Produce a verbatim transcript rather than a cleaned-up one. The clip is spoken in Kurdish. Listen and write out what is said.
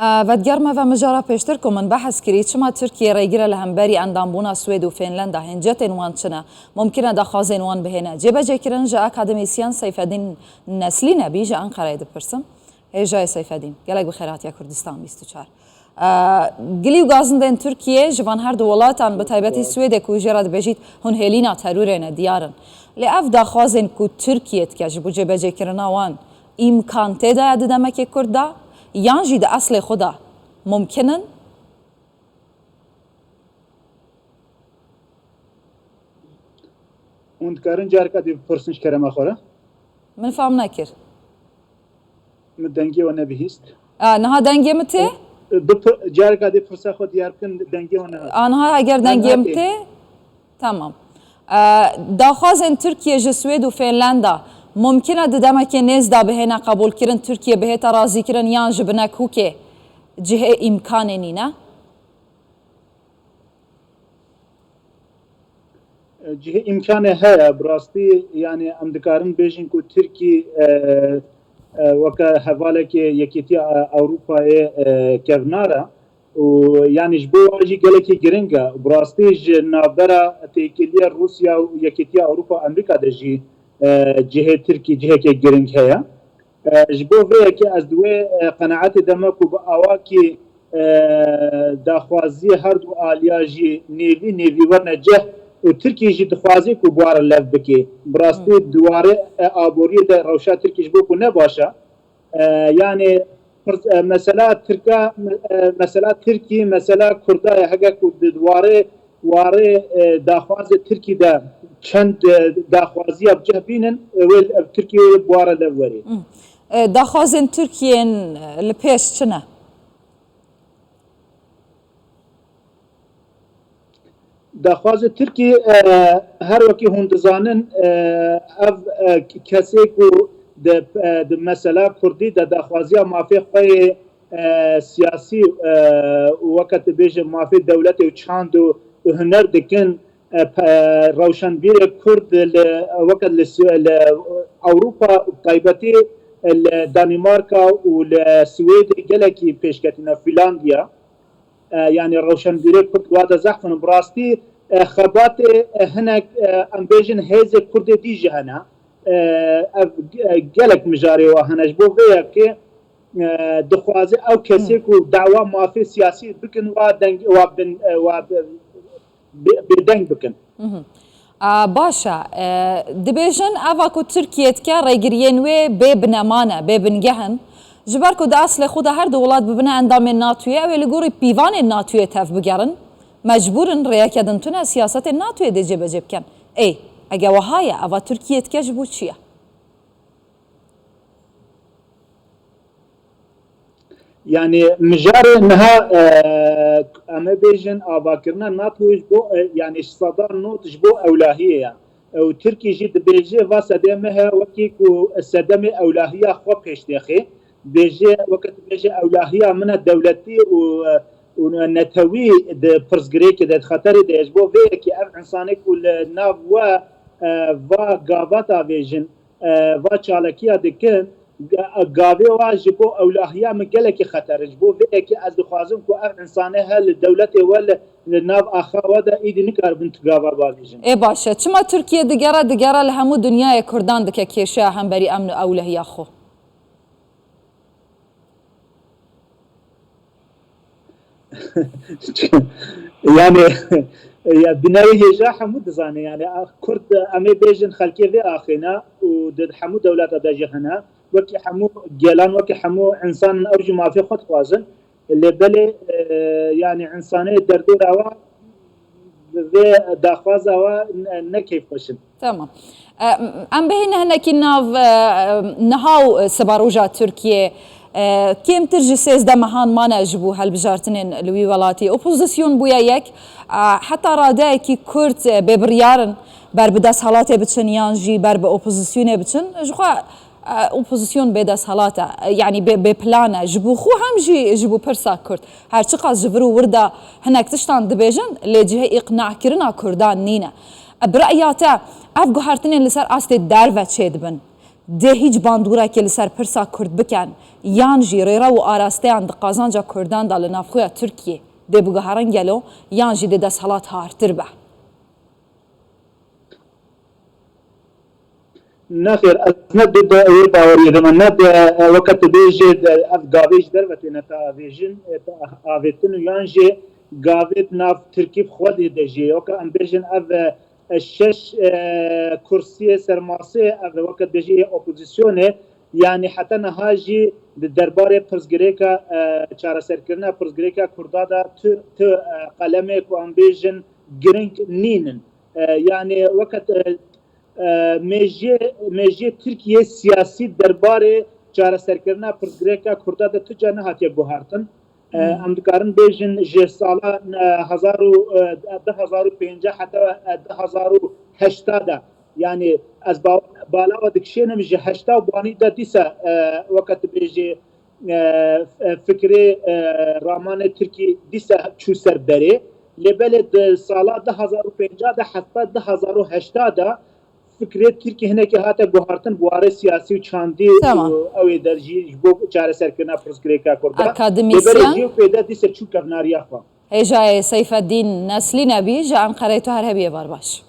E, vedigerime ve mijara pêştir ku min behs kirî, çima Tirkiye rêgir e li hemberî endambûna Swêd û Fînlenda, hêncetên wan çi ne? Mumkin e daxwazên wan bihêne cêbecêkirin? Ji akademîsyen Seyfedîn Neslî Nebî ji Enqereyê dipirsim. Hêjayê Seyfedîn, gelek bi xêr hatiye Kurdistan bîst û çar. E, gilî û gazindên Tirkiye ji van her du welatan, bi taybetî Swêdê ku jê re dibêjît hûn hêlîna terorê ne, diyar in. Lê ev daxwazên ku Tirkiye dike ji bo cêbecêkirina wan, îmkan tê de ye di demekê kurt de, yan jî di eslê xwe de mumkin in? Hûn dikarin careka dî bipirsin ji kerema xwe re? Min fam nekir. Min dengê we nebihîst. A, niha dengê min tê? Bip-, careka dî pirsa xwe diyar bikin, dengê we nehat. A, niha eger dengê min tê? Tamam. E, daxwazên Tirkiye ji Swêd û Fînlenda mumkin e di demekê nêz de bihêne qebûlkirin, Tirkiye bihête razîkirin, yan ji binekûkê cihê îmkanê nîne? Cihê îmkanê heye, bi rastî, yanî em dikarin bêjin ku Tirkî, e, e, weke hevalekê Yekîtiya, e, Ewropayê, e, kevnar e û yanî ji bo wan jî gelekî giring e. Bi rastî ji navbera têkiliya Rûsya û Yekîtiya Ewropa Amerîka de jî, e, cihê Tirkî cihekê giring heye. E, ji bo vê yekê ez di wê, e, qenaetê de me ku bi awakî, e, daxwaziyê her du aliya jî nêvî nêvî werne cih û Tirkî jî dixwazî ku bi wan re lev bike. Bi rastî di warê, e, aboriyê de rewşa Tirkî ji bo ku ne baş e. E, yanê pirs-, e, mesela Tirka, e, mesela Tirkî, mesela Kurda ye. Heke ku di, di warê, warê, e, daxwazê Tirkî de çend, e, daxwaziya bi cih bînin, e, wê, e, Tirkî wê bi wan re lev werê. Hmm. E, daxwazên Tirkiyên, e, li pêş çi ne? Daxwazê Tirkî, e, her wekî hûn dizanin, e, ev, e, kesê ku di, e, di mesela Kurdî de daxwaziya mafê xwe yê, e, siyasî, e, û weke tu bêje mafê dewletê û çand û, û huner dikin, e, pe-, rewşenbîrê Kurd li, weke li Swi-, li Ewropa û taybetî li Danîmarka û li Swêdê gelekî pêşketîne, Fîlandiya. E, yanî rewşenbîrê Kurd wa de zehf in. Bi rastî, e, xebatê, e, hinek, e, em bêjin hêzê Kurdê dî jî hene. E, ev, e, gelek mijarê wa hene. Ji bo vê yekê, e, dixwaze ew kesê ku dawa mafê siyasî bikin, wa deng, wa bin, e, wa bi-, bê-, bêdeng bikin. Mhm. A, baş e. E, dibêjin eva ku Tirkiye dike rêgiriyên wê bê bineman e, bê bingeh in. Ji ber ku di eslê xwe de her du welat bibine endamên NATOyê, ew ê li gorî pîvanên NATOyê tevbigerin. Mecbûr in, rêyeke din tune, siyasetên NATOyê dê cêbecê bikin. Ê, ege wiha ye, eva Tirkiye dike ji bo çi ye? Yanî mijarê niha, e, em ê bêjin avakirina NATO ji bo, e, yanî seda nod ji bo ewlahiyê ye. E, û Tirkî jî dibêje va sedemê heye wekî ku sedemê ewlahiya xwe pêş dêxê. Dibêje, weke dibêje ewlahiya min e dewletî û, e, û netewî di pirsgirêkê de, di xeterê de ye. Ji bo vê yekê ev însanê ku li nav we, e, va gava davêjin, e, va çalakiya dikin, ga-, gavê wa ji bo ewlahiya min gelekî xeter in. Ji bo vê yekê ez dixwazim ku ev însane he li dewletê we li, li nav axa we de îdî nikaribin tu gava bavêjin. Ê baş e. Çima Tirkiye digere, digere li hemû dinyayê Kurdan dike kêşeya hemberî emn û ewlehiya xwe? Yani, ya binayê hêja hemû dizane, yani, a, Kurd, em ê bêjin xelkê vê axê ne û di hemû dewleta de jî hene. Wekî hemû gelan, wekî hemû însanin ew jî mafê xwe dixwazin. Lê belê, e, yani, însanê derdora wa bi vê daxwaza wa ne, ne keyfxweş in. Tamam. E, em bihêne hinekî nav, e, niha û sibaroja Tirkiyê, e, kêmtir ji sêzdeh mehan mane ji bo hilbijartinên li wî welatî. Opozîsyon bûye yek, e, heta radeyekî kurt, e, bêbiryar in ber bi desthilatê biçin yan jî ber bi opozîsyonê biçin. Ji xwe, e, opozîsyon bê desthilat e, e, yanî bê, bê plan e. Ji bo xwe hem jî ji bo pirsa Kurd. Her çiqas ji vir û wir de hinek tiştan dibêjin, lê cihê îqnakirina Kurdan nîne. E, bi re'ya te, ev guhertinên li ser astê derve çêdibin, Dê hîç bandoreke li ser pirsa Kurd bikin, yan jî rêrew û arasteyan di qazanca Kurdan de li navxweya Tirkiyê dê biguherin gelo, yan jî dê desthilat hartir be? Nexêr, ez ne di, di wê baweriyê de me, ne di, e, weke tu bêjê, di, ev gavê ji derve têne te avêjin, e, te avêtin û yan jî gavê di nav Tirkî bi xwe dê de jî. Weke em bêjin ev, e, e, şeş, e, kursiyê sermasê, ev weke dibêjî yê opozisyonê, yanî heta niha jî di derbarê pirsgirêka, e, çareserkirina pirsgirêka Kurda de tu, tu, e, qelemek û em bêjin giring nînin. E, yanî weke, e, e, mêjiyê, mêjiyê Tirkiyê siyasî derbarê çareserkirina pirsgirêka Kurda de tu ca nehatiye guhartin. E, em dikarin bêjin ji sala, e, hezar û, e, du hezar û pêncî heta, e, du hezar û heşta de, yanî ez ba-, bala we dikişênim ji heşta û banî de dîsa, e, weke tu bêjî, e, e, fikrê, e, ramanê Tirkî dîsa çû ser berê. Lê belê di sala du hezar û pêncî de heta du hezar û heşta de fikrê Tirkî hinekî hate guhartin bi warê siyasî û çandî Tamam. û ew ê der jî ji bo çareserkirina pirsgirêka Kurda. Lê belê Akademîsyen. Jî û pê de dîse çû kevnariya xwe. Hêjayê Seyfeddîn Neslî nebî, ji Enqereyê tu her hebî êvar baş.